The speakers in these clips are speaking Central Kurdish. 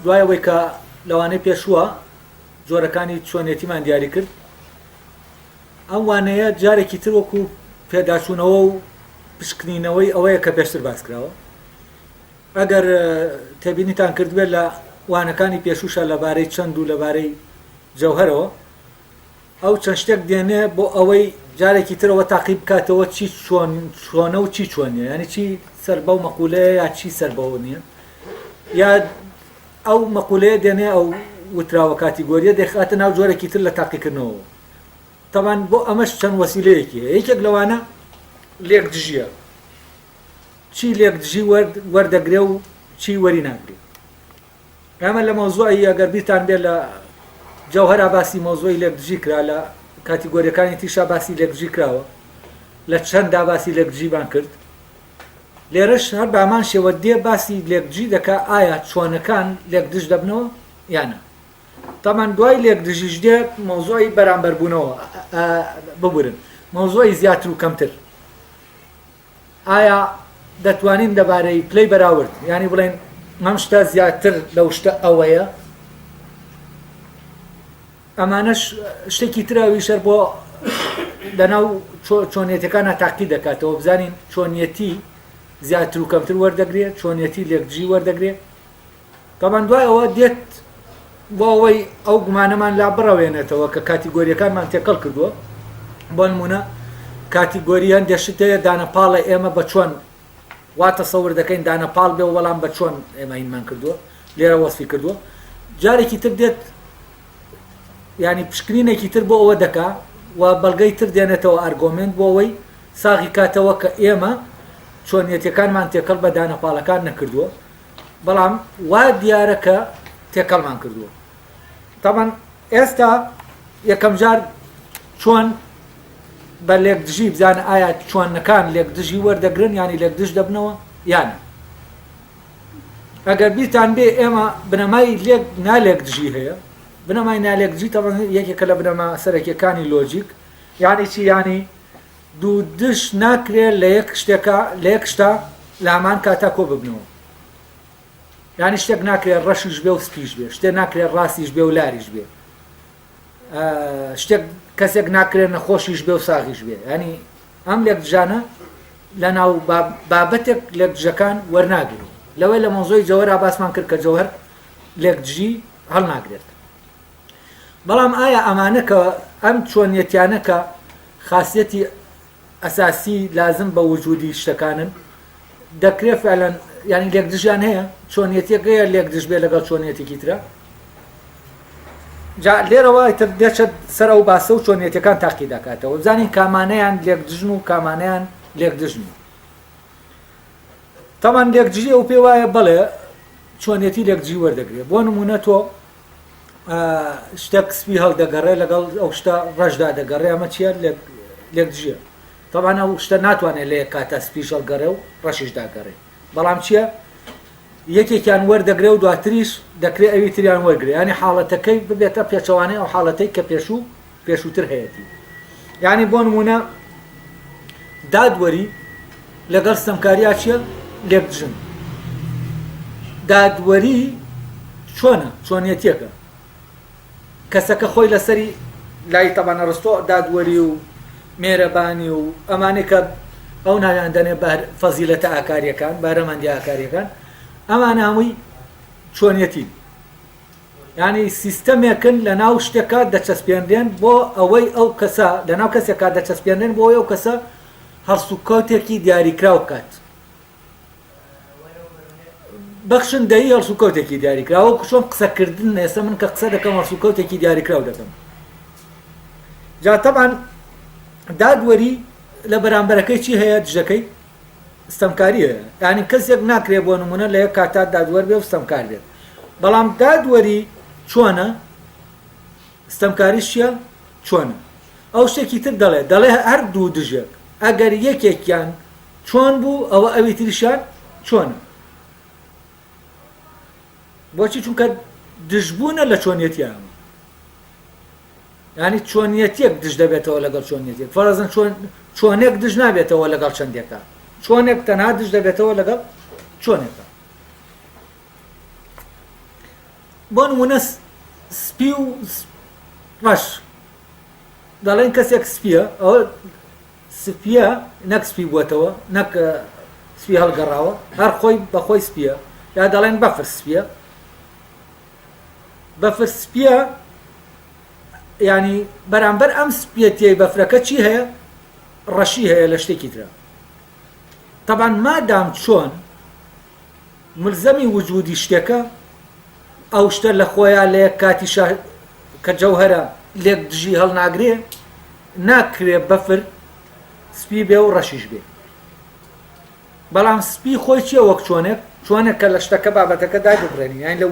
دوای ئەوەی کە لەوانەی پێشووە جۆرەکانی چۆنیەتیمان دیاری کرد، ئەم وانەیە جارێکی تر وەکو پێداچوونەوە و پشکنینەوەی ئەوەیە کە پێشتر باس کراوە. ئەگەر تێبینیتان کردبێت لە وانەکانی پێشووشا لەبارەی چەند و لەبارەی جەوهەرەوە ئەو چەند شتێک دێنێ بۆ ئەوەی جارێکی ترەوە تاقی بکاتەوە چی چۆن چۆنە و چی چۆن نیە یانی چی سەر بەو مەقولەیە یا چی سەر بەوە نییە یا ئەو مەقولەیە دێنێ ئەو وتراوە کاتیگۆریە دەخاتە ناو جۆرێکی تر لە تاقیکردنەوە تەبان بۆ ئەمەش چەند وەسیلەیەکی هەیە یەکێک لەوانە لێکدژیە چی لێکدژی وەردەگرێ و چی وەری ناگرێ ئێمە لە مەوزوعی ئەگەر بیرتان بێت لە جەوهەرا باسی مەوزوعی لێکدژی کرا لە کاتیگۆریەکانی تیشا باسی لێکدژی کراوە لە چەنددا باسی لێکدژیمان کرد لێرەش هەر بامان شێوە دێ باسی لێکدژی دەکا ئایا چۆنەکان لێکدژ دەبنەوە یانە تامان دوای لێکدژیش دێ مەوزوعی بەرامبەربوونەوە ببورن مەوزوعی زیاتر و کەمتر ئایا دەتوانین لەبارەی پلەی بەراورد یانی بڵێین ئەم شتە زیاتر لەو شتە ئەوەیە؟ ئەمانەش شتێکی ترە ئەویش هەر بۆ لەناو چۆنیەتەکانە تاقی دەکاتەوە بزانین چۆنیەتی زیاتر و کەمتر وەردەگرێت چۆنیەتی لێکدژی وەردەگرێت تەبعەن دوای ئەوە دێت بۆ ئەوەی ئەو گومانەمان لا بڕەوێنێتەوە کە کاتیگۆریەکانمان تێکەڵ کردووە بۆ نمونە کاتیگۆری هەندێک شت هەیە دانەپاڵە ئێمە بە چۆن وا تەسەور دەکەین دانەپاڵ بێ وەڵام بە چۆن ئێمە هینمان کردووە لێرە وەسفی کردووە جارێکی تر دێت ینی پشکنینێکی تر بۆ ئەوە دەکا و بەڵگەی تر دێنێتەوە ئەرگۆمنت بۆ ئەوەی ساغی کاتەوە کە ئێمە چۆنیەتەکانمان تێکەڵ بە دانەپاڵەکان نەکردووە بەڵام وا دیارە کە تێکەڵمان کردووە تەبەن ئێستا یەکەم جار چۆن بە لێکدژی بزانە ئایا چۆنەکان لێکدژی وەردەگرن ینی لێکدژ دەبنەوە یان ئەگەر بیرتان بێ ئێمە بنەمای لێک نالێکدژی هەیە بنەمای نالێکدژی تەبەن یەکێکە لە بنەما سەرەکیەکانی لۆجیک یعنی چی یعنی دوو دژ ناکرێ لە یەک شتێکا لە یەک شتا لە هەمان کاتا کۆ ببنەوە یانی شتێک ناکرێ ڕەشیش بێ و سپیش بێ شتێ ناکرێ ڕاستیش بێ و لاریش بێ شتێک کەسێک ناکرێ نەخۆشیش بێ و ساغیش بێ ینی ئەم لێکدژانە لە ناو بابەتێک لێکدژەکان وەرناگرن لەوەی لە مەوزۆی جەوەرا باسمان کرد کە جەوهر لێکدژی هەڵناگرێت بەڵام ئایا ئەمانە کە ئەم چۆنیەتیانە کە خاسیەتی ئەساسی لازم بە وجودی شتەکانن دەکرێ فعلەن یانی لێکدژیان هەیە چۆنیەتیەک هەیە لێکدژ بێ لەگەڵ چۆنیەتێکی ترە جا لێرەوە ئیتر دێچێت سەر ئەو باسە و چۆنیەتەکان تاقی دەکاتەوە بزانین کامانەیان لێکدژن و کامانەیان لێکدژن تەمان لێکدژی ئەو پێ وایە بەڵێ چۆنیەتی لێکدژی وەردەگرێت بۆ نمونە تۆ شتێک سپی هەڵدەگەڕێ لەگەڵ ئەو شتە ڕەشدا دەگەڕێ ئەمە چییە لێکدژیە تەبعەن ئەو شتە ناتوانێت لە یەک کاتا سپیش هەڵگەڕێ و ڕەشیش داگەڕێ بەڵام چییە یەکێکیان وەردەگرێ و دواتریش دەکرێت ئەوی تریان وەرگێ ینی حاڵەتەکەی ببێتە پێچەوانەی ئەو حاڵەتەی کە پێشوو پێشووتر هەیەتی یعنی بۆ نمونە دادوەری لەگەڵ ستەمکاریا چیە لێکدژن دادوەری چۆنە چۆنیەتیەکە کەسەکە خۆی لەسەری لای تەبان ئەرستۆ دادوەری و مێرەبانی و ئەمانەی کە ئەو ناویان دەنێ بەر فەزیلەتە ئاکاریەکان بارەمەندی ئاکاریەکان ئەمانە هەمووی چۆنیەتی یانی سیستەمێکن لەناو شتێکا دەچەسپێنرێن بۆ ئەوەی ئەو کەسە لەناو کەسێکا دەچەسپێنرێن بۆ ئەوەی ئەو کەسە هەڵسوکەوتێکی دیاریکراو بکات بەخشندەیی هەڵسوکەوتێکی دیاریکراوە وەکو چۆن قسەکردن ئێستا من کە قسە دەکەم هەڵسوکەوتێکی دیاریکراو دەکەم جا تەبان دادوەری لە بەرامبەرەکەی چی هەیە دژەکەی ستەمکاری هەیە یانی کەسێک ناکرێ بۆ نمونە لە یەک کاتا دادوەر بێ و ستەمکار بێت بەڵام دادوەری چۆنە ستەمکاریش چیە چۆنە ئەو شتێکی تر دەڵێ دەڵێ هەر دوو دژێک ئەگەر یەکێکیان چۆن بوو ئەوە ئەوی تریشیان چۆنە بۆچی چونکە دژبوونە لە چۆنیەتی ئەمە یانی چۆنیەتیەک دژ دەبێتەوە لەگەڵ چۆنیەتیەک فەرەزەن چۆن چۆنێک دژ نابێتەوە لەگەڵ چەندێکا چۆنێک تەنها دژ دەبێتەوە لەگەڵ چۆنێکە. بۆ نمونە سپی و ڕەش دەڵێن کەسێک سپیە ئەوە سپیە نەک سپی بووەتەوە نەک سپی هەڵگەڕاوە هەر خۆی بەخۆی سپیە یا دەڵێن بەفر سپیە بەفر سپیە ینی بەرامبەر ئەم سپیەتیەی بەفرەکە چی هەیە ڕەشی هەیە لە شتێکی ترە تەبان مادام چۆن ملزەمی وجودی شتێکە، ئەو شتە لە خۆیا لە یەک کاتیشا کە جەوهەرە لێک دژی هەڵناگرێ، ناکرێ بەفر سپی بێ و ڕەشیش بێ. بەڵام سپی خۆی چیە وەک چۆنێک؟ چۆنێک کە لە شتەکە بابەتەکە دایببڕێنین، یانی لە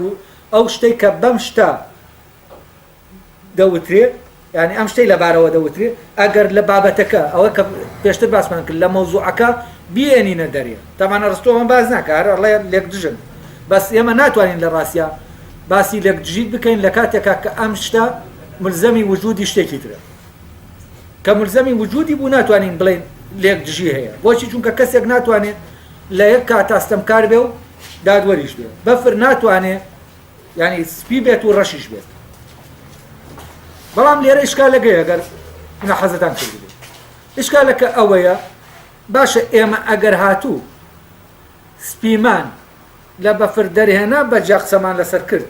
ئەو شتەی کە بەم شتە دەوترێ یانی ئەم شتەی لەبارەوە دەوترێ ئەگەر لە بابەتەکە ئەوە کە پێشتر باسمان کرد لە مەوزوعەکە بیێنینە دەرێ تەمان ئەرستۆ ئەمە باس ناکە هەر ئەڵێ لێکدژن بەس ئێمە ناتوانین لە ڕاستیا باسی لێکدژیت بکەین لە کاتێکا کە ئەم شتە ملزەمی وجودی شتێکی ترە کە ملزەمی وجودی بوو ناتوانین بڵێن لێکدژی هەیە بۆچی چونکە کەسێک ناتوانێت لە یەک کاتا ستەمکار بێ و دادوەریش بێ بەفر ناتوانێ یانی سپی بێت و ڕەشیش بێت بەڵام لێرە ئشکالەکەی ئەگەر حەزتان کردبێت ئشکالەکە ئەوەیە باشە ئێمە ئەگەر هاتوو سپیمان لە بەفر دەرهێنا بە جیا قسەمان لەسەر کرد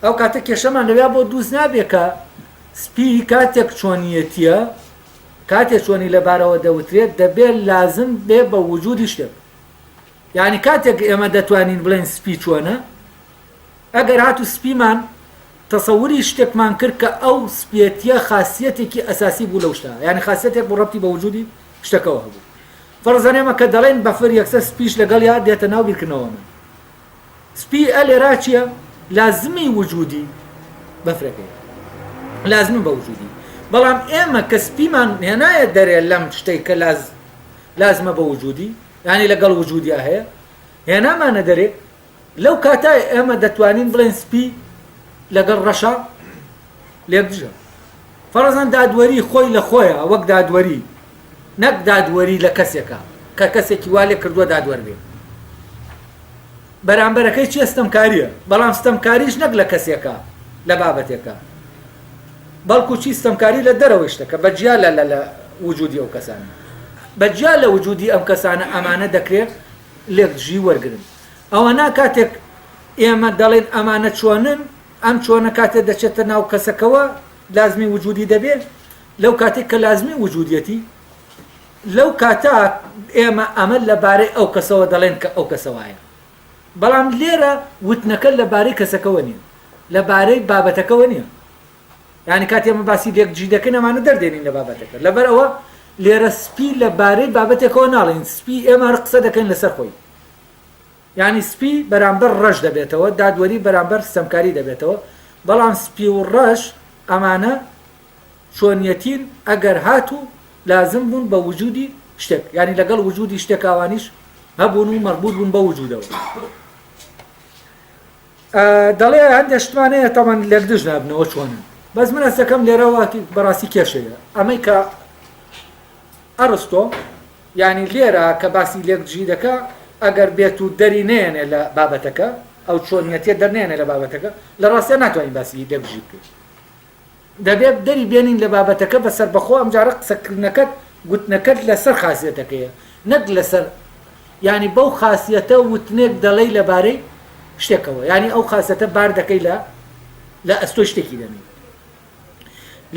ئەو کاتە کێشەمان لەویا بۆ دووست نابێ کە سپی کاتێک چۆنیەتیە کاتێک چۆنی لەبارەوە دەوترێت دەبێت لازم بێ بە وجودی شتێک یانی کاتێک ئێمە دەتوانین بڵێین سپی چۆنە، ئەگەر هاتوو سپیمان تەسەوری شتێکمان کرد کە ئەو سپیەتیە خاسیەتێکی ئەساسی بوو لەو شتە، یانی خاسیەتێک بوو ڕەبتی بە وجودی شتەکەوە هەبوو. فەرزەن ئێمە کە دەڵێین بەفر یەکسەر سپیش لەگەڵیا دێتە ناو بیرکردنەوەمان. سپی ئە لێرا چیە؟ لازمی وجودی بەفرەکەیە. لازمە بە وجودی. بەڵام ئێمە کە سپیمان هێنایە دەرێ لەم شتەی کە لاز لازمە بە وجودی، یانی لەگەڵ وجودیا هەیە هێنامانە دەرێ لەو کاتە ئێمە دەتوانین بڵێن سپی لەگەڵ ڕەشا لێکدژە فەرزان دادوەری خۆی لە خۆیە وەک دادوەری نەک دادوەری لە کەسێکە کە کەسێکی وا لێ کردووە دادوەر بێ بەرامبەرەکەی چیە ستەمکاریە بەڵام ستەمکاریش نەک لە کەسێکە لە بابەتێکە بەڵکو چی ستەمکاری لە دەرەوەی شتەکە بە جیا لە لە لە وجودی ئەو کەسانە بە جیا لە وجودی ئەم کەسانە ئەمانە دەکرێ لێکدژی وەرگرن ئەوەنا کاتێک ئێمە دەڵێن ئەمانە چۆنن ئەم چۆنە کاتێ دەچێتە ناو کەسەکەوە لازمی وجودی دەبێ لەو کاتێک کە لازمی وجودیەتی لەو کاتە ئێمە ئەمە لەبارەی ئەو کەسەوە دەڵێن کە ئەو کەسە وایە بەڵام لێرە وتنەکە لەبارەی کەسەکەوە نییە لەبارەی بابەتەکەوە نییە یعنی کاتێ ئێمە باسی لێکدژی دەکەین ئەمانە دەردێنین لە بابەتەکە لەبەر ئەوە لێرە سپی لەبارەی بابەتێکەوە ناڵێن سپی ئێمە هەر قسە دەکەین لەسەر خۆی یعنی سپی بەرامبەر ڕەش دەبێتەوە دادوەری بەرامبەر ستەمکاری دەبێتەوە بەڵام سپی و ڕەش ئەمانە چۆنیەتین ئەگەر هاتوو لازم بوون بە وجودی شتێک یانی لەگەڵ وجودی شتێک ئەوانیش هەبوون و مەربوط بوون بە وجودەوە دەڵێ هەندێک شتمان هەیە تەمان لێکدژ نابنەوە چۆنن بەس من هەستەکەم لێرەوە بەڕاستی کێشەیە ئەمەی کە ئەرستۆ یعنی لێرە کە باسی لێکدژی دەکا ئەگەر بێت و دەری نێنێ لە بابەتەکە ئەو چۆنیەتیە دەرنێنێ لە بابەتەکە لە ڕاستیا ناتوانین باسی لێکدژی بکەین دەبێت دەری بێنین لە بابەتەکە بە سەربەخۆ ئەمجارە قسەکردنەکەت گوتنەکەت لەسەر خاسیەتەکەیە نەک لەسەر یانی بەو خاسیەتە وتنێک دەڵێی لەبارەی شتێکەوە یانی ئەو خاسیەتە بار دەکەی لە لە ئەستۆی شتێکی دەنێی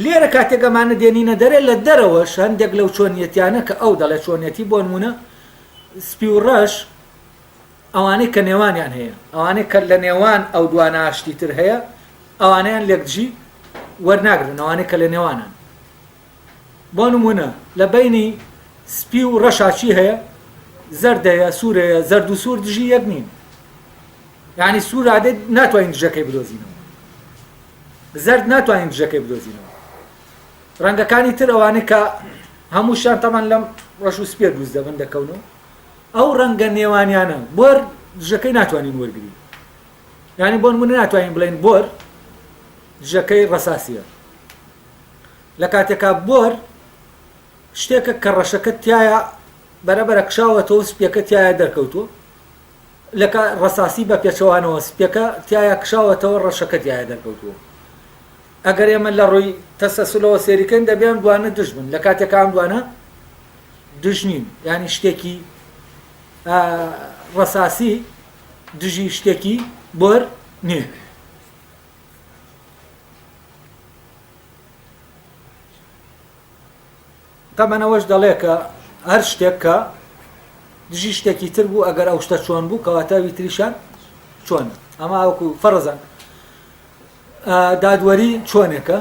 لێرە کاتێک ئەمانە دێنینە دەرێ لە دەرەوەش هەندێک لەو چۆنیەتیانە کە ئەو دەڵێ چۆنیەتی بۆ نمونە سپی و ڕەش ئەوانەی کە نێوانیان هەیە ئەوانەی کە لە نێوان ئەو دوانە شتی تر هەیە ئەوانەیان لێکدژی وەرناگرن ئەوانەی کە لە نێوانان بۆ نمونە لە بینی سپی و ڕەشا چی هەیە زەرد هەیە سوور هەیە زەرد و سوور دژی یەک نین یعنی سوور عادەت ناتوانین دژەکەی بدۆزینەوە زەرد ناتوانین دژەکەی بدۆزینەوە ڕەنگەکانی تر ئەوانەی کە هەمووشیان تەمان لەم ڕەش و سپیە دروست دەبن دەکەون و ئەو ڕەنگە نێوانیانە بۆر دژەکەی ناتوانین وەرگین یانی بۆ نمونە ناتوانین بڵێن بۆر دژەکەی ڕەساسیە لە کاتێکا بۆر شتێکە کە ڕەشەکە تایە بەرەبەرە کشاوەتەوە سپیەکە تایە دەرکەوتووە. لە ڕەساسی بە پێچەوانەوە سپیەکە تیایا کشاوەتەوە ڕەشەکە تیایا دەرکەوتووە. ئەگەر ئێمە لە ڕووی تەسەسولەوە سێری کەین دەبێ ئەم دوانە دژ بن لە کاتێکا ئەم دوانە دژ نین یانی شتێکی ڕەساسی دژی شتێکی بۆر نییە. تەبعەن ئەوەش دەڵێ کە هەر شتێک کە دژی شتێکی تر بوو ئەگەر ئەو شتە چۆن بوو کەواتە ئەوی تریشان چۆنە ئەمە وەکو فەرزەن دادوەری چۆنێکە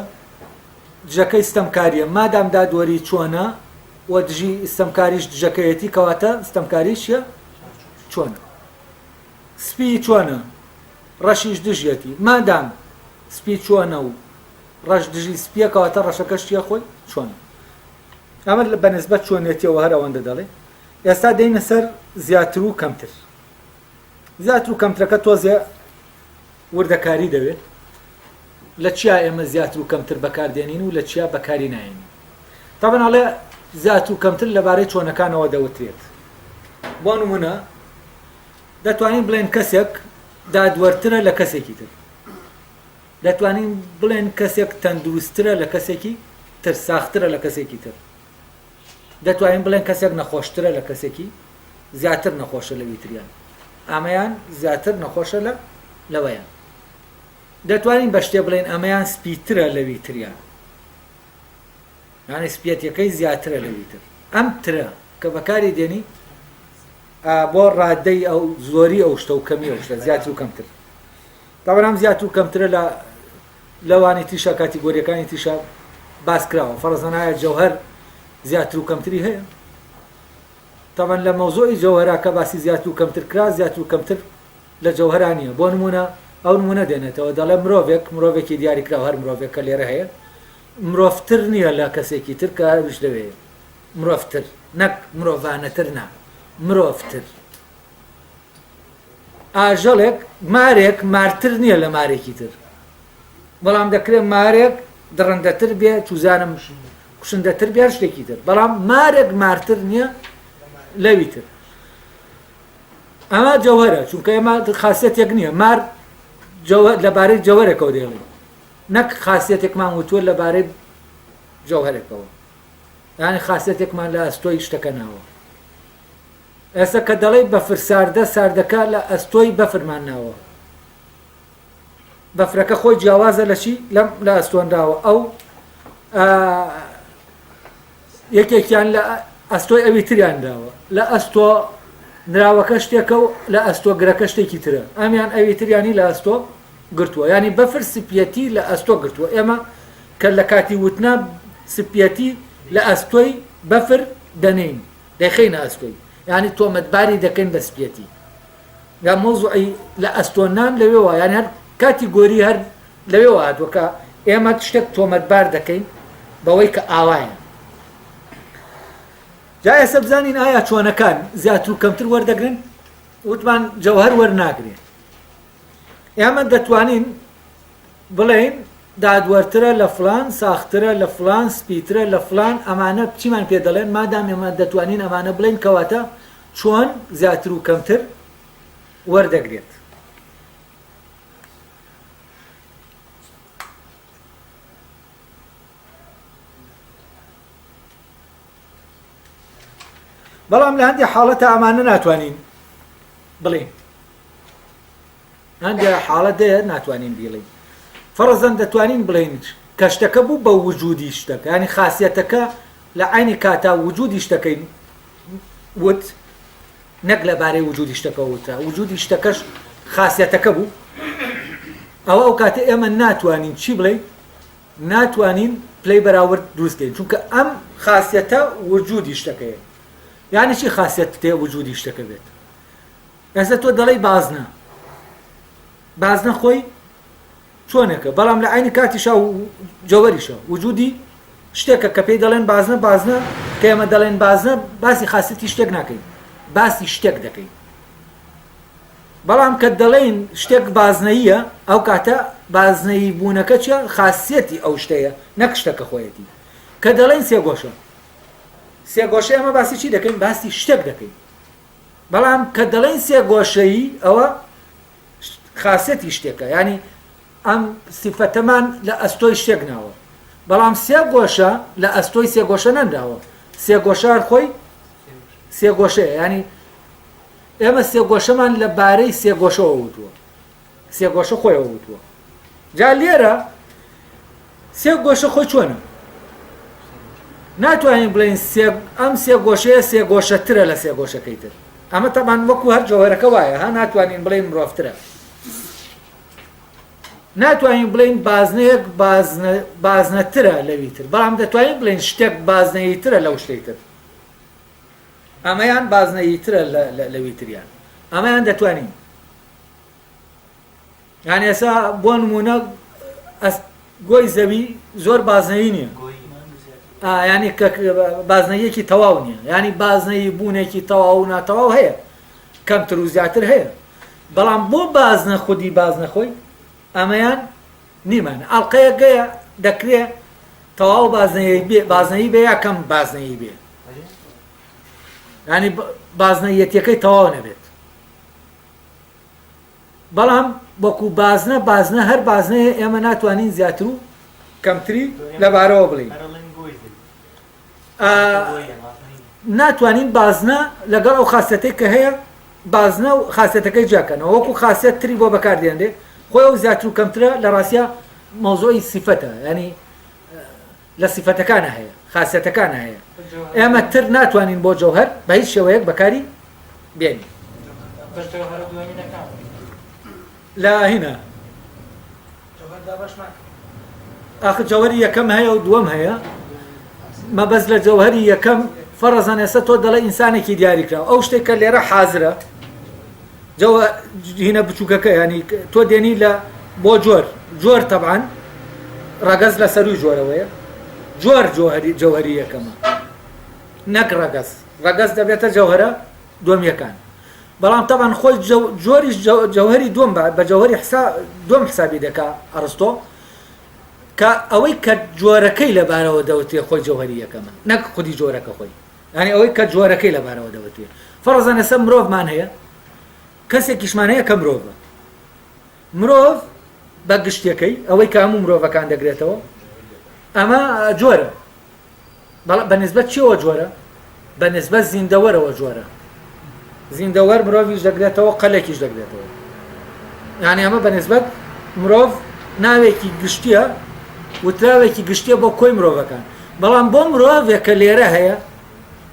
دژەکەی ستەمکاریە مادام دادوەری چۆنە و دژی ستەمکاریش دژەکەیەتی کەواتە ستەمکاریشە چۆنە سپی چۆنە ڕەشیش دژیەتی مادام سپی چۆنە و ڕەش دژی سپیە کەواتە ڕەشەکەش چیە خۆی چۆنە ئەمە بە نسبەت چۆنێتیەوە هەر ئەوەندە دەڵێ ئێستا دێینە سەر زیاتر و کەمتر زیاتر و کەمترەکە تۆزێ وردەکاری دەوێت لە چیا ئێمە زیاتر و کەمتر بەکاردێنین و لە چیا بەکاری نایێنین تابەن ئەڵێ زیاتر و کەمتر لەبارەی چۆنەکانەوە دەوترێت بۆ نمونە دەتوانین بڵێن کەسێک دادوەرترە لە کەسێکی تر دەتوانین بڵێن کەسێک تەندروستترە لە کەسێکی تر، ساخترە لە کەسێکی تر. دەتوانین بڵێن کەسێک نەخۆشترە لە کەسێکی زیاتر نەخۆشە لەوی تریان. ئەمەیان زیاتر نەخۆشە لە لەوەیان. دەتوانین بە شتێ بڵێن ئەمەیان سپیترە لەوی تریان. یانی سپیەتیەکەی زیاترە لەوی تر. ئەم ترە کە بەکاری دێنی بۆ ڕادەی ئەو زۆری ئەو شتە و کەمی ئەو شتە زیاتر و کەمتر. تەبعەن زیاتر و کەمترە لە لەوانی تریشا کاتیگۆریەکانی تریشا باس کراوە فەرزەن ئایا جەوهەر زیاتر و کەمتری هەیە تەبعەن لە مەوزوعی جەوهەرا کە باسی زیاتر و کەمتر کرا زیاتر و کەمتر لە جەوهەرا نییە بۆ نمونە ئەو نمونە دێنێتەوە دەڵێ مرۆڤێک مرۆڤێکی دیاریکراو هەر مرۆڤێک کە لێرە هەیە مرۆڤتر نییە لە کەسێکی تر کە ئەویش لەوێ مرۆڤتر نەک مرۆڤانەتر نا مرۆڤتر ئاژەڵێک مارێک مارتر نییە لە مارێکی تر بەڵام دەکرێت مارێک دڕندەتر بێ چوزانم کوشندەتر بێ هەر شتێکی تر بەڵام مارێک مارتر نییە لەوی تر ئەمە جەوهرە چونکە ئێمە خاصەتێک نییە مار لەبارەی جەوەرێکەوە دێڵی نەک خاصەتێکمان وتووە لەبارەی جەوهرێکەوە یعنی خاصەتێکمان لە ئەستۆی شتەکە ناوە ئێستا کە دەڵێی بەفر ساردە، ساردەکە لە ئەستۆی بەفرمان ناوە. بەفرەکە خۆی جیاوازە لە چی؟ لەم لە ئەستۆنراوە. ئەو یەکێکیان لە ئەستۆی ئەوی تریان نراوە. لە ئەستۆ نراوەکە شتێکە و لە ئەستۆ گرەکە شتێکی ترە. ئەمیان ئەوی تریانی لە ئەستۆ گرتووە. یانی بەفر سپیەتی لە ئەستۆ گرتووە. ئێمە کە لە کاتی وتنا سپیەتی لە ئەستۆی بەفر دەنێین. دەیخەینە ئەستۆی یانی تۆمەتباری دەکەین بە سپیەتی یا مەوزوعی لە ئەستۆ نان لەوێوە یانی هەر کاتی گۆری هەر لەوێوە هاتووە کە ئێمە شتێک تۆمەتبار دەکەین بەوەی کە ئاوایە جا ئێستا بزانین ئایا چۆنەکان زیاتر و کەمتر وەردەگرن وتمان جەوهەر وەرناگرێ ئێمە دەتوانین بڵێین دادوەرترە لە فڵان، ساخترە لە فڵان، سپیترە لە فڵان، ئەمانە چیمان پێ دەڵێن؟ مادام ئێمە دەتوانین ئەمانە بڵێین کەواتە چۆن زیاتر و کەمتر وەردەگرێت؟ بەڵام لە هەندێک حاڵەتە ئەمانە ناتوانین بڵێین. هەندێ حاڵەت هەیە ناتوانین بیڵێین فەڕزەن دەتوانین بڵێین کە شتەکە بوو بە وجودی شتەکە ینی خاصیەتەکە لە عینی کاتا وجودی شتەکەی وت نەک لەبارەی وجودی شتەکە وترا وجودی شتەکەش خاصیەتەکە بوو ئەوە ئەو کاتە ئێمە ناتوانین چی بڵێ ناتوانین پلەی بەراورد دروستکەین چونکە ئەم خاصیەتە وجودی شتەکەیە یعنی چی خاصیەت تێ وجودی شتەکە بێت ئێستا تۆ دەڵێی بازنە بازنە خۆی چۆنێکە بەڵام لە عینی کاتیشا و جەوەریشە وجودی شتێکە کە پێی دەڵێن بازنە بازنە کە ئێمە دەڵێن بازنە باسی خاصەتی شتێک ناکەین باسی شتێک دەکەین بەڵام کە دەڵێن شتێک بازنەیە ئەو کاتە بازنەیی بوونەکە چیە خاصەتی ئەو شتەیە نەک شتەکە خۆیەتی کە دەڵێن سێگۆشە سێگۆشە ئەمە باسی چی دەکەین باسی شتێک دەکەین. بەڵام کە دەڵێین سێگۆشەیی ئەوە خاسیەتی شتێکە یانی ئەم سیفەتەمان لە ئەستۆی شتێک ناوە بەڵام سێگۆشە لە ئەستۆی سێگۆشە نەنراوە سێگۆشە هەر خۆی سێگۆشەیە ینی ئێمە سێگۆشەمان لە بارەی سێگۆشەوە وتووە سێگۆشە خۆیەوە وتووە جا لێرە سێگۆشە خۆی چۆنە ناتوانین بڵێین ئەم سێگۆشەیە سێگۆشەترە لە سێگۆشەکەی تر ئەمە تەبان وەکو هەر جەوهەرەکە وایە ها ناتوانین بڵێین مرۆڤترە ناتوانین بڵێین بازنەیەک بازنە بازنەترە لەوی تر بەڵام دەتوانین بڵێین شتێک بازنەییترە لەو شتەی تر ئەمەیان بازنەییترە لەوی تریان ئەمەیان دەتوانین یان ئێستا بۆ نمونە گۆی زەوی زۆر بازنەیی نییە ینی کە بازنەیەکی تەواو نییە ینی بازنەی بوونێکی تەواو و ناتەواو هەیە کەمتر و زیاتر هەیە بەڵام بۆ بازنە خودی بازنە خۆی ئەمەیان نیمانە ئەڵلقەیە گەیە دەکرێ تەواو بازنەیە بێ بازنەیی بێ یا کەم بازنەیی بێ ینی بازنەیەتیەکەی تەواو نەبێت بەڵام وەکو بازنە بازنە هەر بازنەیە ئێمە ناتوانین زیاتر و کەمتری لەبارەوە بڵێین ناتوانین بازنە لەگەڵ ئەو خاصەتێک کە هەیە بازنە و خاصەتەکەی جیاکەنەوە وەکو خاصەت تری بۆ بەکاردێنرێ خۆی ئەو زیاتر و کەمترە لە ڕاستە مەوزوعی سیفەتە ینی لە سیفەتەکانە هەیە خاسیەتەکانە هەیە ئێمە تر ناتوانین بۆ جەوهەر بە هیچ شێوەیەک بەکاری بێنین لە هینە ئاخر جەوهەری یەکەم هەیە و دووەم هەیە مەبەست لە جەوهەری یەکەم فەڕزەن ئێستا تۆ دەڵێ ئینسانێکی دیاریکراوە ئەو شتێک کە لێرە حازرە جەوە هینە بچووکەکە ینی تۆ دێنی لە بۆ جۆر جۆر تەبان ڕەگەز لە سەروی جۆرەوەیە جۆر جۆهری جەوهری یەکەمە نەک ڕەگەز ڕەگەز دەبێتە جەوهرە دووەمیەکان بەڵام تەبان خۆی جۆریش جەوهری دوم بە جەوهری حسا دوم حسابی دەکا ئەڕستۆ کە ئەوەی کە جۆرەکەی لەبارەوە دەوترێ خۆی جەوهری یەکەمە نەک خودی جۆرەکە خۆی یانی ئەوەی کە جۆرەکەی لەبارەوە دەوترێ. فەڕزەن ئێستا مرۆڤمان هەیە، کەسێکیشمان هەیە کە مرۆڤە. مرۆڤ بە گشتیەکەی ئەوەی کە هەموو مرۆڤەکان دەگرێتەوە ئەمە جۆرە. بەڵام بە نسبەت چیەوە جۆرە؟ بە نسبەت زیندەوەرەوە جۆرە. زیندەوەر مرۆڤیش دەگرێتەوە قەلێکیش دەگرێتەوە. یعنی ئەمە بە نسبەت مرۆڤ ناوێکی گشتیە وتراوێکی گشتیە بۆ کۆی مرۆڤەکان بەڵام بۆ مرۆڤێک کە لێرە هەیە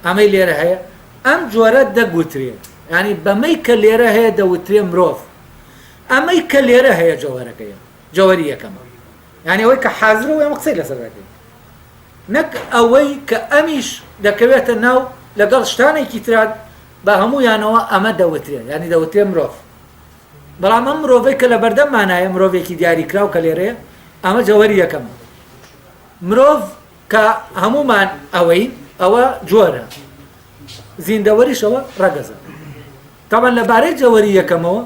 ئەمەی لێرە هەیە ئەم جۆرە دەگوترێ ینی بەمەی کە لێرە هەیە دەوترێ مرۆڤ ئەمەی کە لێرە هەیە جەوەرەکەیە جەوەری یەکەمە یعنی ئەوەی کە حازرە و ئێمە قسەی لەسەر دەکەین نەک ئەوەی کە ئەمیش دەکەوێتە ناو لەگەڵ شتانێکی ترات بە هەموویانەوە ئەمە دەوترێ ینی دەوترێ مرۆڤ بەڵام ئەم مرۆڤەی کە لە بەردەممانایە مرۆڤێکی دیاریکراو کە لێرەیە ئەمە جەوەری یەکەمە مرۆڤ کە هەمومان ئەوەی ئەوە جۆرە زیندەوەریشەوە ڕەگەزە تاوان لەبارەی جەوەری یەکەمەوە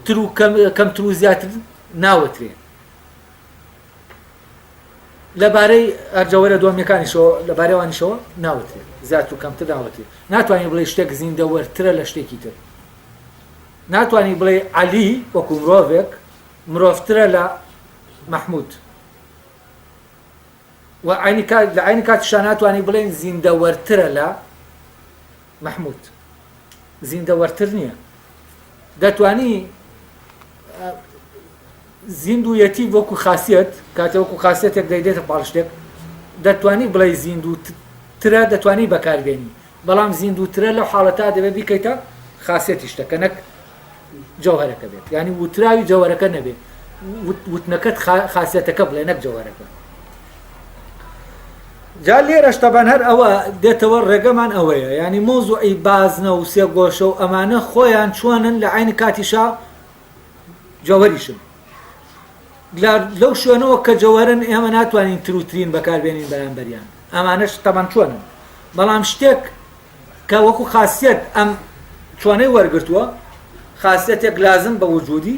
تر و کەمتر و زیاتر ناوترێ لەبارەی ئەرجەوەرە دووەمیەکانیشەوە لەبارەی ئەوانیشەوە ناوترێت زیاتر و کەمتر ناوترێت ناتوانانی بڵێ شتێک زیندەوەرترە لە شتێکی تر ناتوانانی بڵێ عەلی وەکو مرۆڤێک مرۆڤترە لە مەحمود و عینی کات لە عینی کاتیشا ناتوانانی بڵێن زیندەوەرترە لە مەحمود زیندەوەرتر نییە دەتوانی زیندوویەتی وەکو خاسیەت کاتێ وەکو خاسیەتێک دەیدەیتە پاڵ شتێک دەتوانی بڵێی زیندوو ترە دەتوانی بەکاربێنی بەڵام زیندوو ترە لەو حاڵەتا دەبێت بیکەیتە خاسیەتی شتەکە نەک جەوهەرەکە بێت یعنی وتراوی جەوهەرەکە نەبێت وتنەکەت خاسیەتەکە بڵێ نەک جەوهەرەکە جا لێرەش تەبان هەر ئەوە دێتەوە ڕێگەمان ئەوەیە ینی مۆزوعی بازنە و سێگۆشە و ئەمانە خۆیان چۆنن لە عین کاتیشا جەوهەریشن لە لەو شوێنەوە کە جەوهەرن ئێمە ناتوانین تروترین بەکاربێنین بەرامبەریان ئەمانەش تەمان چۆنن بەڵام شتێک کە وەکو خاصیت ئەم چۆنەی وەرگتووە خاصیتێک لازم بە وجودی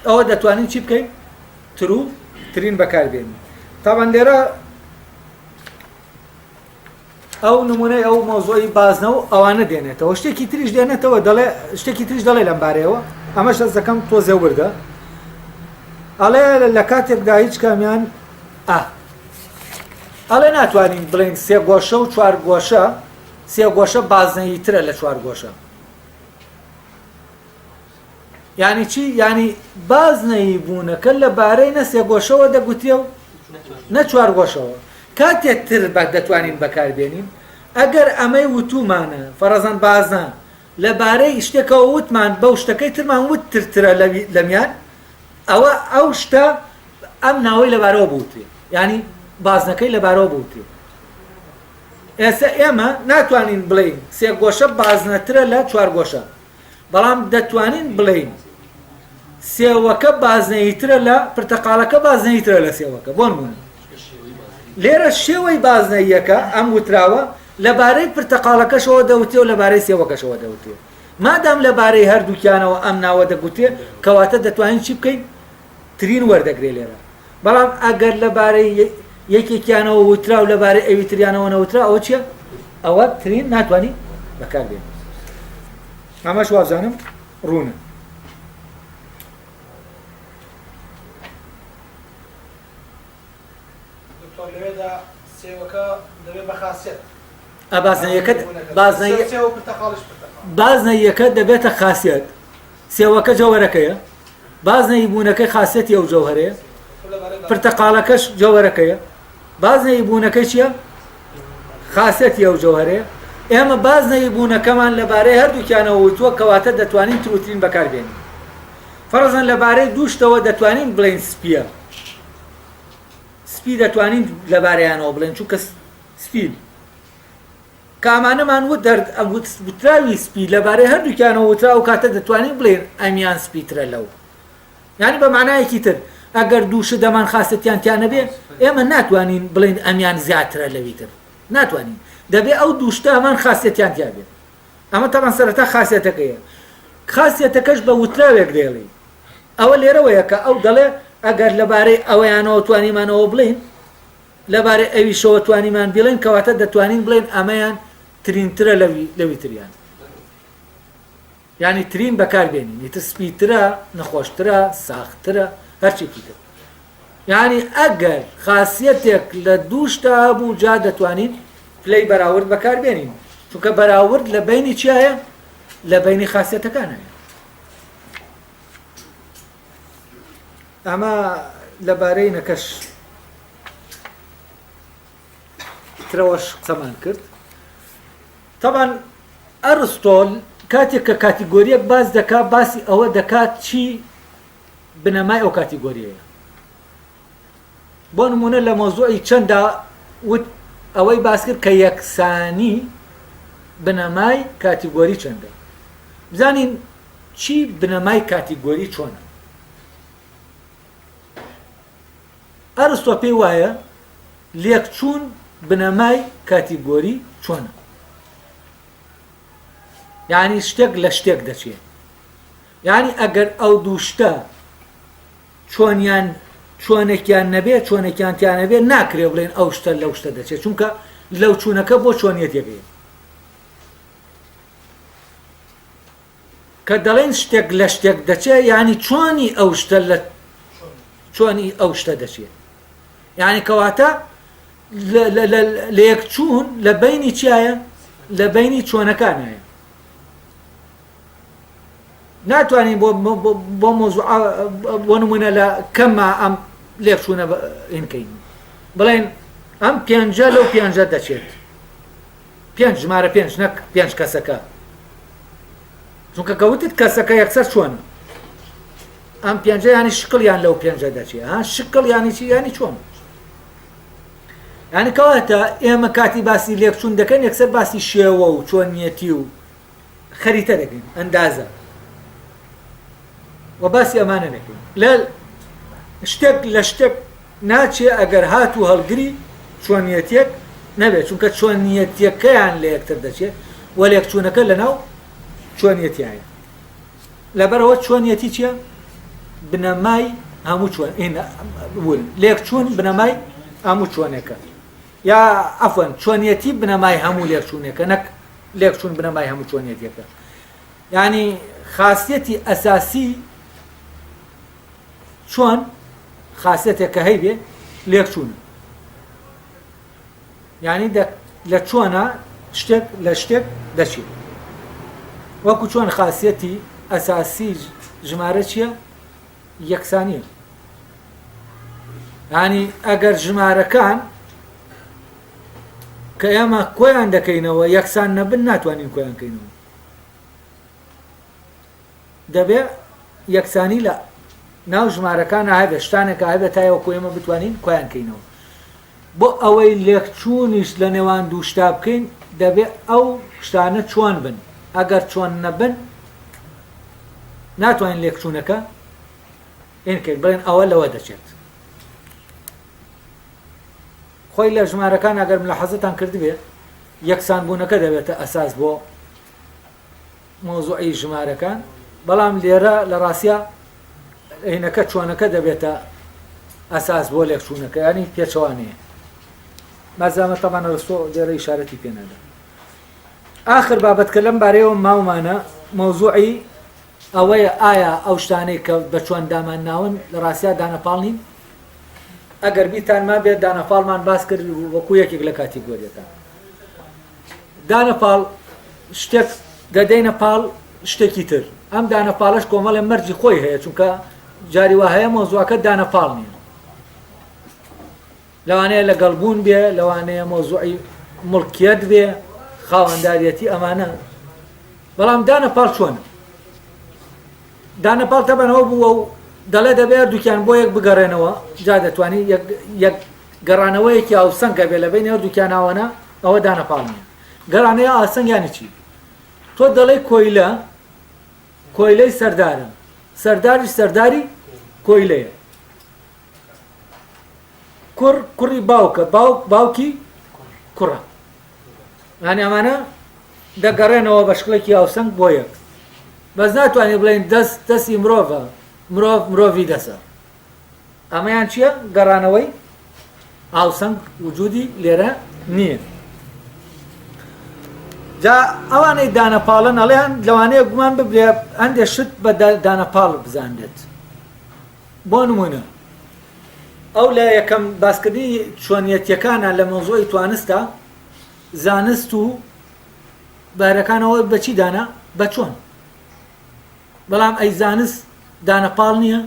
ئەوە دەتوانین چی بکەین ترو ترین بەکاربێنین تاوان لێرە. ئەو نمونەی ئەو مەوزوعی بازنە و ئەوانە دێنێتەوە شتێکی تریش دێنێتەوە دەڵێ شتێکی تریش دەڵێ لەم بارەیەوە ئەمەش دەست دەکەم تۆزێ وردە ئەڵێ لە کاتێکدا هیچ کامیان ئا ئەڵێ ناتوانین بڵێن سێ گۆشە و چوار گۆشە سێ گۆشە بازنەیی ترە لە چوار گۆشە یانی چی؟ یانی بازنەیی بوونەکە لە بارەی نە سێگۆشەوە دەگوترێ و نە چوارگۆشەوە. کاتێ تر بە دەتوانین بەکار بێنین ئەگەر ئەمەی وتوومانە فەرەزەن بازنە لە بارەی شتێکەوە وتمان بەو شتەکەی ترمان وت ترترە لەمیان ئەوە ئەو شتە ئەم ناوەی لەبارەوە بوترێ یانی بازنەکەی لەبارەوە بوترێ. ئێستا ئێمە ناتوانین بڵێین سێگۆشە بازنەترە لە چوارگۆشە. بەڵام دەتوانین بڵێین سێوەکە بازنەییترە لە پرتەقاڵەکە بازنەییترە لە سێوەکە بۆ نمونە لێرە شێوەی بازنەییەکە ئەم وتراوە لەبارەی پرتەقاڵەکەشەوە دەوتێ و لەبارەی سێوەکەشەوە دەوتێ مادام لەبارەی هەردووکیانەوە ئەم ناوە دەگوترێ کەواتە دەتوانین چی بکەین ترین وەردەگرێ لێرە بەڵام ئەگەر لەبارەی یەکێکیانەوە وترا و لەبارەی ئەوی تریانەوە نەوترا ئەوە چییە؟ ئەوە ترین ناتوانانی بەکار بێن ئەمەش وابزانم ڕوونە. دکتۆر لەوێدا سێوەکە دەبێت بە خاسیەت بازنەیەکە بازنەیەکە دەبێتە خاسیەت سێوەکە جەوەرەکەیە بازنەیی بوونەکەی خاسیەتی ئەو جەوهەرەیە، پرتەقاڵەکەش جەوهەرەکەیە، بازنەیی بوونەکەی چییە؟ خاسیەتی ئەو جەوهەرەیە. ئێمە بازنەیی بوونەکەمان لەبارەی هەردووکیانەوە وتووە کەواتە دەتوانین تروترین بەکار بێنین. فەرزەن لەبارەی دوو شتەوە دەتوانین بڵێین سپییە. سپی دەتوانین لەبارەیانەوە بڵێین چونکە سپین. کە ئەمانەمان وت هەر وتراوی سپی لەبارەی هەردووکیانەوە وترا ئەو کاتە دەتوانین بڵێین ئەمیان سپیترە لەو. یانی بە مانایەکی تر ئەگەر دوو شت هەمان خاسەتیان تیا نەبێ ئێمە ناتوانین بڵێین ئەمیان زیاترە لەوی تر ناتوانین دەبێ ئەو دوو شتە هەمان خاسەتیان تیا بێت ئەمە تەبعەن سەرەتا خاسەتەکەیە خاسەتەکەش بە وتراوێک دەیڵێ ئەوە لێرەوەیە کە ئەو دەڵێ ئەگەر لەبارەی ئەوەیانەوە توانیمانەوە بڵێین لەبارەی ئەویشەوە توانیمان بیڵێین کەواتە دەتوانین بڵێین ئەمەیان ترینترە لەوی لەوی تریان یانی ترین بەکار بێنین ئیتر سپیترە نەخۆشترە ساخترە هەرچێکی تر یانی ئەگەر خاصیەتێک لە دوو شتا هەبوو جا دەتوانین پلەی بەراورد بەکار بێنین چونکە بەراورد لە بینی چیایە لە بینی خاصیەتەکان هەیە ئەمە لەبارەی نەکەش ترەوەش قسەمان کرد تەبان ئەرستۆل کاتێک کە کاتیگۆریەک باس دەکات باسی ئەوە دەکات چی بنەمای ئەو کاتیگۆریەیە بۆ نمونە لە مەوزوعی چەندا وت ئەوەی باس کرد کە یەکسانی بنەمای کاتیگۆری چەندە بزانین چی بنەمای کاتیگۆری چۆنە؟ ئەرستۆ پێی وایە لێکچوون بنەمای کاتیگۆری چۆنە؟ یعنی شتێک لە شتێک دەچێت یعنی ئەگەر ئەو دوو شتە چۆنیان چۆنێکیان نەبێ چۆنێکیان تیان نەبێ ناکرێ بڵێن ئەو شتە لەو شتە دەچێت چونکە لەو چوونەکە بۆ چۆنیەتێکەیە کە دەڵێن شتێک لە شتێک دەچێ یانی چۆنی ئەو شتە لە چۆنی ئەو شتە دەچێ یعنی کەواتە لە یەکچوون لە بینی چیایە لە بینی چۆنەکانایە ناتوانین بۆ بۆ مۆزوع بۆ نمونە لە کەمما ئەم لێکچوونە هینکەین بڵێن ئەم پێنجە لەو پێنجە دەچێت پێنج ژمارە پێنج نەک پێنج کەسەکە چونکە کە وتت کەسەکە یەکسەر چۆنە ئەم پێنجە ینی شکڵیان لەو پێنجە دەچێ ها شکڵ ینی چی ینی چۆن ینی کەواتە ئێمە کاتی باسی لێکچوون دەکەن یەکسەر باسی شێوە و چۆنیەتی و خەریتە دەکەین ئەندازە و باسی ئەمانە نەکەین لە شتێک لە شتێک ناچێ ئەگەر هات و هەڵگری چۆنیەتیەک نەبێت چونکە چۆنیەتیەکەیان لە یەکتر دەچێت و لێکچوونەکە لەناو چۆنیەتیایە لەبەرەوە چۆنیەتی چیە بنەمای هەموو چۆن لێکچوون بنەمای هەموو چۆنێکە. یا عەفوەن چۆنیەتی بنەمای هەموو لێکچوونێکە نەک لێکچوون بنەمای هەموو چۆنیەتیەکە یعنی خاصیەتی ئەساسی چۆن خاصیەتێک کە هەیبێ لێکچوونە یعنی لە چۆنە شتێک لە شتێک دەچێت وەکو چۆن خاصیەتی ئەساسی ژمارە چییە؟ یەکسانیە یانی ئەگەر ژمارەکان کە ئێمە کۆیان دەکەینەوە یەکسان نەبن ناتوانین کۆیان کەینەوە دەبێ یەکسانی لە ناو ژمارەکان هەبێ شتانێکە هەبێت تایەوەکو ئێمە بتوانین کۆیان کەینەوە بۆ ئەوەی لێکچوونیش لە نێوان دوو شتا بکەین دەبێ ئەو شتانە چۆن بن ئەگەر چۆن نەبن ناتوانین لێکچوونەکە ئینکەین بڵێن ئەوە لەوە دەچێت خۆی لە ژمارەکان ئەگەر ملاحەزەتان کردبێ یەکسان بوونەکە دەبێتە ئەساس بۆ مەوزوعی ژمارەکان بەڵام لێرە لە ڕاستیا هینەکە چۆنەکە دەبێتە ئەساس بۆ لێکچوونەکە ینی پێچەوانەیە مازامە تەمان ئەرستۆ لێرە ئیشارەتی پێ نادا ئاخر بابەت کە لەم بارەیەوە ماومانە مەوزوعی ئەوەیە ئایا ئەو شتانەی کە بە چۆن دامان ناون لە ڕاستیا دانەپاڵ نین ئەگەر بیرتان مابێت دانەپاڵمان باس کرد وەکو یەکێک لە کاتیگۆریەکان دانە پاڵ شتێک دەدەینە پاڵ شتێکی تر ئەم دانە پاڵش کۆمەڵێ مەرجی خۆی هەیە چونکە جاری وا هەیە مۆزوعەکە دانە پاڵ نییە لەوانەیە لەگەڵ بوون بێ لەوانەیە مۆزوعی مڵکیت بێ خاوەنداریەتی ئەمانە بەڵام دانە پاڵ چۆنە دانە پاڵ تەبەنەوە بووە و دەڵێ دەبێ هەردووکیان بۆ یەک بگەڕێنەوە جا دەتوانی یەک گەڕانەوەیەکی هاوسەنگ هەبێ لە بەینی هەردووکیاناوەنە ئەوە دانەپاڵ نییە گەڕانەوەی ئاسەنگ یانی چی تۆ دەڵێی کۆیلە کۆیلەی سەردارە سەرداریش سەرداری کۆیلەیە کوڕ کوڕی باوکە باوک باوکی کوڕە یعنی ئەمانە دەگەڕێنەوە بە شکڵێکی هاوسەنگ بۆ یەک بەس ناتوانێت بڵێن دەست دەستی مرۆڤە مرۆڤ مرۆڤی دەسە ئەمەیان چییە؟ گەڕانەوەی هاوسەنگ وجودی لێرە نییە. جا ئەوانەی دانەپاڵن ئەڵێن لەوانەیە گومان ببرێ هەندێک شت بە دانەپاڵ بزانرێت. بۆ نمونە ئەو لە یەکەم باسکردنی چۆنیەتیەکانە لە مەوزوعی توانستە زانست و بارەکانەوە بەچی دانا بە چۆن بەڵام ئەی زانست دانەپاڵ نییە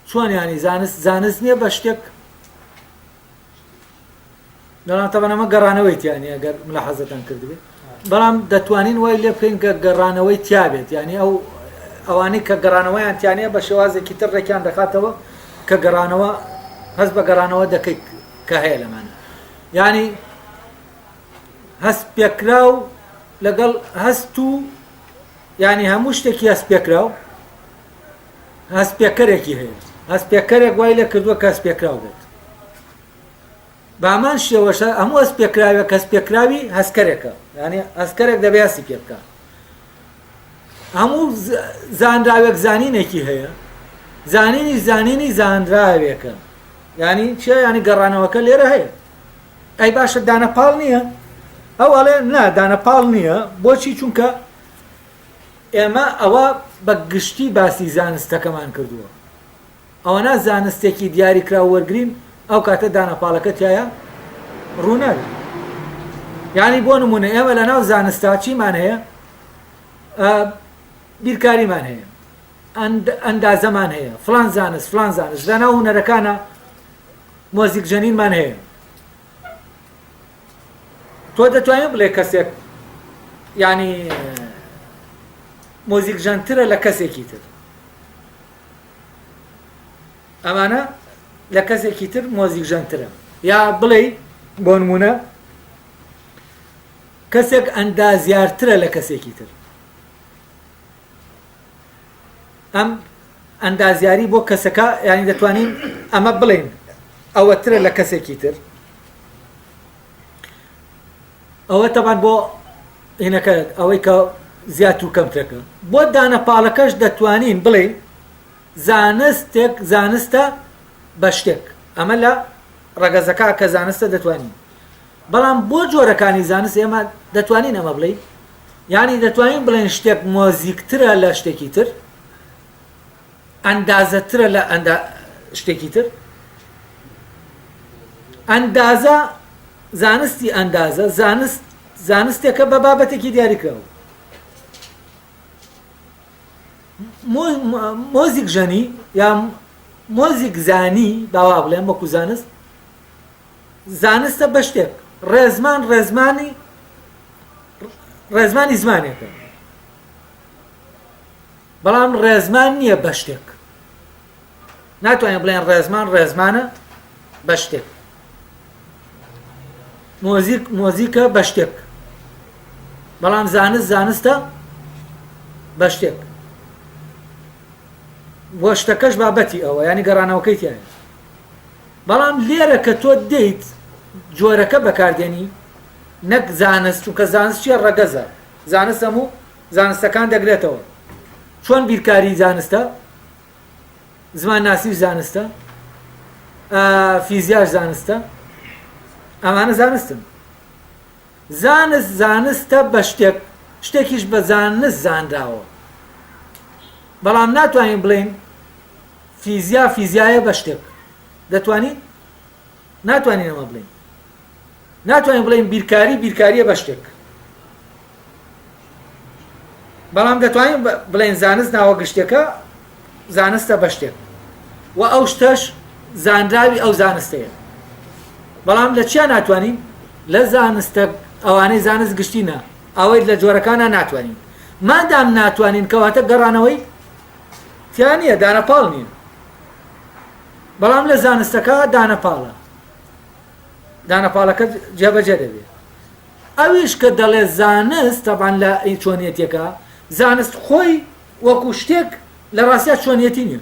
چۆن یانی زانست زانست نییە بە شتێک بەڵام تەبەن ئەمە گەڕانەوەی تیا نییە گەر ملاحەزەتان کردبێت بەڵام دەتوانین وای لێ بکەین کە گەڕانەوەی تیا بێت یعنی ئەو ئەوانەی کە گەڕانەوەیان تیانەیە بە شێوازێکی تر ڕێکیان دەخاتەوە کە گەڕانەوە هەست بە گەڕانەوە دەکەیت کە هەیە لەمانە یعنی هەست پێکراو لەگەڵ هەست و یعنی هەموو شتێکی هەست پێکراو هەستپێکەرێکی هەیە، هەستپێکەرێک وای لێ کردووە کە هەستپێکراو بێت. بە هەمان شێوەش هەموو هەستپێکراوێک هەستپێکراوی هەستکەرێکە، یانی هەستکەرێک دەبێ هەستی پێ بکا. هەموو زانراوێک زانینێکی هەیە، زانینی زانینی زانراوێکە. یانی چیە؟ یانی گەڕانەوەکە لێرە هەیە. ئەی باشە دانەپاڵ نییە؟ ئەو ئەڵێ نا دانەپاڵ نییە. بۆچی؟ چونکە ئێمە ئەوە بە گشتی باسی زانستەکەمان کردووە. ئەوەنا زانستێکی دیاریکراو وەرگرین ئەو کاتە دانەپاڵەکە تیایا ڕوو نابێت. یانی بۆ نموونە ئێمە لە ناو زانستا چیمان هەیە؟ بیرکاریمان هەیە، ئەندازەمان هەیە، فڵان زانست، فڵان زانست، لە ناو هونەرەکانە مۆزیک ژەنینمان هەیە. تۆ دەتوانین بڵێ کەسێک یعنی مۆزیک ژەنترە لە کەسێکی تر ئەمانە لە کەسێکی تر مۆزیک ژەنترە یا بڵێ بۆ نمونە کەسێک ئەندازیارترە لە کەسێکی تر ئەم ئەندازیاری بۆ کەسەکە ینی دەتوانین ئەمە بڵێن ئەوەترە لە کەسێکی تر ئەوە تەبان بۆ هینەکە ئەوەی کە زیاتر و کەمترەکە بۆ دانە پاڵەکەش دەتوانین بڵێین زانستێک زانستە بە شتێک ئەمە لە. ڕەگەزەکە کە زانستە دەتوانین. بەڵام بۆ جۆرەکانی زانست ئێمە دەتوانین ئەمە بڵێین؟ یانی دەتوانین بڵێین شتێک مۆزیکترە لە شتێکی تر؟ ئەندازەترە لە ئەندا شتێکی تر؟ ئەندازە زانستی ئەندازە زانست زانستێکە بە بابەتێکی دیاریکراوە. مۆزیک ژەنی یا مۆزیک زانی باوا بڵێم وەکو زانست زانستە بە شتێک ڕێزمان ڕێزمانی ڕێزمانی زمانێکە بەڵام ڕێزمان نییە بە شتێک ناتوانین بڵێن ڕێزمان ڕێزمانە بە شتێک مۆزیک مۆزیکە بە شتێک بەڵام زانست زانستە بە شتێک وە شتەکەش بابەتی ئەوە ینی گەڕانەوەکەی تایە بەڵام لێرە کە تۆ دێیت جۆرەکە بەکاردێنی نەک زانست چونکە زانست چیە ڕەگەزە زانست هەموو زانستەکان دەگرێتەوە چۆن بیرکاری زانستە زمانناسیش زانستە فیزیاش زانستە ئەمانە زانستن زانست زانستە بە شتێک شتێکیش بە زانست زانراوە بەڵام ناتوانین بڵێین فیزیا فیزیایە بە شتێک دەتوانین؟ ناتوانین ئەمە بڵێین. ناتوانین بڵێین بیرکاری بیرکاریە بە شتێک. بەڵام دەتوانین بڵێن زانست ناوە گشتەکە زانستە بە شتێک و ئەو شتەش زانراوی ئەو زانستەیە بەڵام لە چیا ناتوانین لە زانستە ئەوانەی زانست گشتی نا ئەوەی لە جۆرەکانە ناتوانین مادام ناتوانین کەواتە گەڕانەوەی تیا نییە دانەپاڵ نییە بەڵام لە زانستەکە دانەپاڵە دانەپاڵەکە جێبەجێ دەبێت ئەویش کە دەڵێ زانست تەبان لە چۆنیەتەکە زانست خۆی وەکو شتێک لە ڕاستیا چۆنیەتی نییە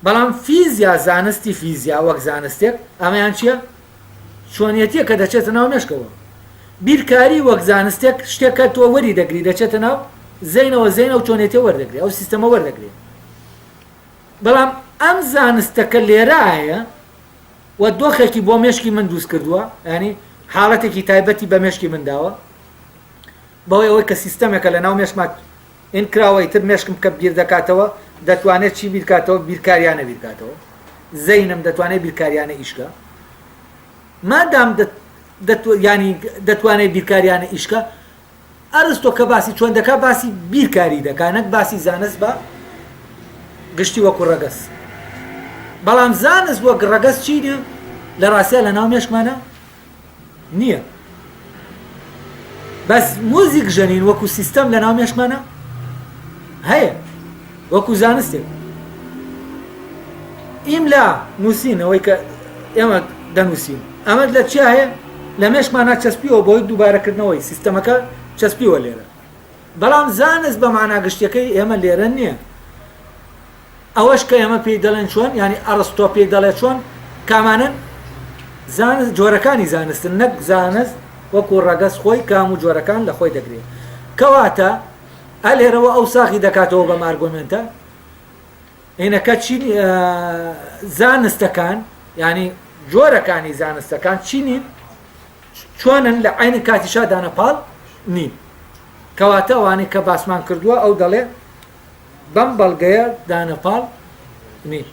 بەڵام فیزیا زانستی فیزیا وەک زانستێک ئەمەیان چییە؟ چۆنیەتیە کە دەچێتە ناو مێشکەوە. بیرکاری وەک زانستێک شتێکە تۆ وەری دەگری دەچێتە ناو زەینەوە زەین ئەو چۆنیەتیە وەردەگرێ ئەو سیستەمە وەردەگرێ. بەڵام ئەم زانستە کە لێرە هەیە و دۆخێکی بۆ مێشکی من دروست کردووە ینی حاڵەتێکی تایبەتی بە مێشکی من داوە بەوەی ئەوەی کە سیستەمێکە لە ناو مێشکما ئین کراوە ئیتر مێشکم کە بیردەکاتەوە دەتوانێت چی بیرکاتەوە بیرکاریانە بیرکاتەوە زەینم دەتوانێت بیرکاریانە ئیشکا مادام ینی دەتوانێت بیرکاریانە ئیشکا ئەرستۆ کە باسی چۆن دەکا باسی بیرکاری دەکا نەک باسی زانست بە گشتی وەکو ڕەگەز بەڵام زانست وەک ڕەگەز چی نیە لە ڕاستیا لە ناو مێشکمانە نییە بەس موزیک ژەنین وەکو سیستەم لە ناو مێشکمانە هەیە وەکو زانستێک ئیملا نووسین ئەوەی کە ئێمە دەنووسین ئەمە لە چیا هەیە لە مێشکمانە چەسپیوە بۆی دووبارەکردنەوەی سیستەمەکە چەسپیوە لێرە بەڵام زانست بە مانا گشتیەکەی ئێمە لێرە نییە ئەوەش کە ئێمە پێی دەڵێن چۆن یانی ئەڕستۆ پێی دەڵێ چۆن کامانەن زانست جۆرەکانی زانستن نەک زانست وەکو ڕەگەز خۆی کام و جۆرەکان لە خۆی دەگرێت کەواتە ئەلێرەوە ئەو ساغی دەکاتەوە بەم ئارگۆمێنتە ئینەکە چی زانستەکان ینی جۆرەکانی زانستەکان چی نین چۆنن لە عینی کاتیشا دانەپاڵ نین کەواتە ئەوانەی کە باسمان کردووە ئەو دەڵێ بەم بەڵگەیە دانە پاڵ نین.